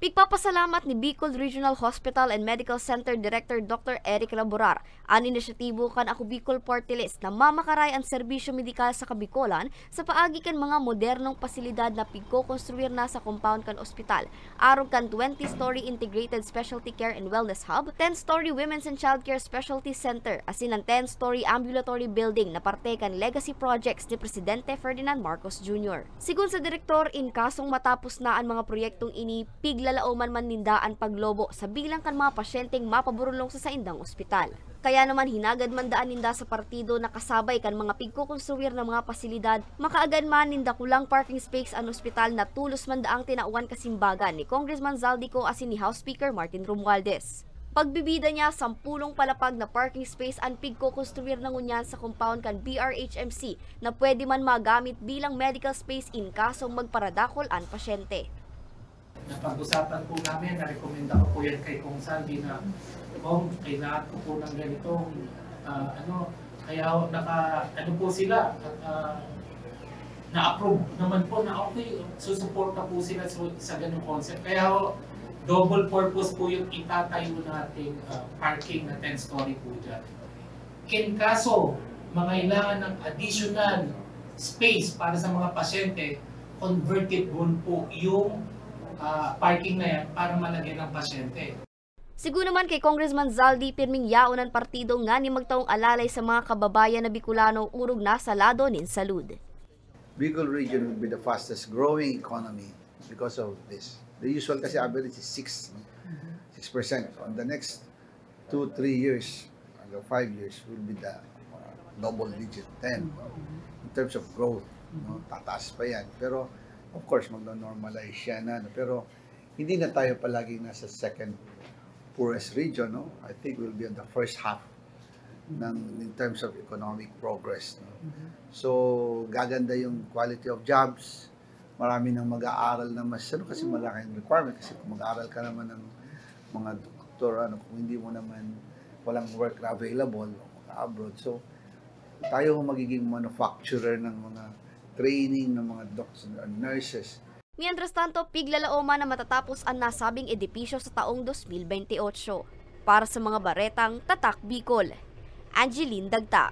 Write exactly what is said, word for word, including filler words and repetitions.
Igpapasalamat ni Bicol Regional Hospital and Medical Center Director Doctor Eric Laborar an inisyatibo kan Ako Bicol Party List na mamakaray an serbisyo medikal sa Kabicolan sa paagi kan mga modernong pasilidad na pigkokonstruir na sa compound kan ospital, arog kan twenty-story Integrated Specialty Care and Wellness Hub, ten-story Women's and Childcare Specialty Center, asin an ten-story ambulatory building na parte kan legacy projects ni Presidente Ferdinand Marcos Junior. Sigon sa direktor, in kasong matapos na an mga proyektong ini, piglalaoman man ninda an paglobo sa bilang kan mga pasyenteng mapaburulong sa saindang ospital. Kaya naman hinagad man daan ninda sa partido na kasabay kan mga pigkokonstruir na mga pasilidad, makaagan man nin dakulang parking space an ospital na tolos man daang tinawan kasimbagan ni Congressman Zaldy Co asin ni House Speaker Martin Romualdez. Pagbibida niya, sampulong palapag na parking space an pigkokonstruir na ngunyan sa compound kan B R H M C na pwede man magamit bilang medical space in kasong magparadakol an pasyente. Napag-usapan po namin, narekomenda ko po yan kay Kong Salvi na, "Kong, kailangan ko po ng ganitong, ah, ano," kaya ho, naka, ano po sila, at, ah, na-approve naman po na okay, susuporta po sila sa, sa ganung concept. Kaya ho, double purpose po yung itatayo nating, ah, parking na ten-story po dyan. In kaso mangailangan ng additional space para sa mga pasyente, convertible po yung, ah, parking na yan para malagyan ng pasyente. Sigon naman kay Congressman Zaldy, pirming yaon an partido nganing magtaong alalay sa mga kababayan na Bicolano orog nasa lado nin salud. Bicol region will be the fastest growing economy because of this. The usual kasi average is six, no? Six percent. On the next two, three years, hanggang five years, will be the uh, double digit, ten. In terms of growth, no? Tataas pa yan. Pero, of course, magno-normalize siya na. No? Pero, hindi na tayo palaging nasa second poorest region, no? I think we'll be on the first half ng in terms of economic progress, no? So, gaganda yung quality of jobs. Marami nang mag-aaral na mas ano kasi malaking requirement kasi kung mag-aaral ka naman ng mga doktor, ano, kung hindi mo naman walang work na available, o abroad. So, tayo ang magiging manufacturer ng mga training ng mga doctors and nurses. Mientras tanto, piglalaoman na matatapos an nasabing edipisyo sa taong dos mil bente otso. Para sa mga baretang Tatak Bicol, Angeline Dagta.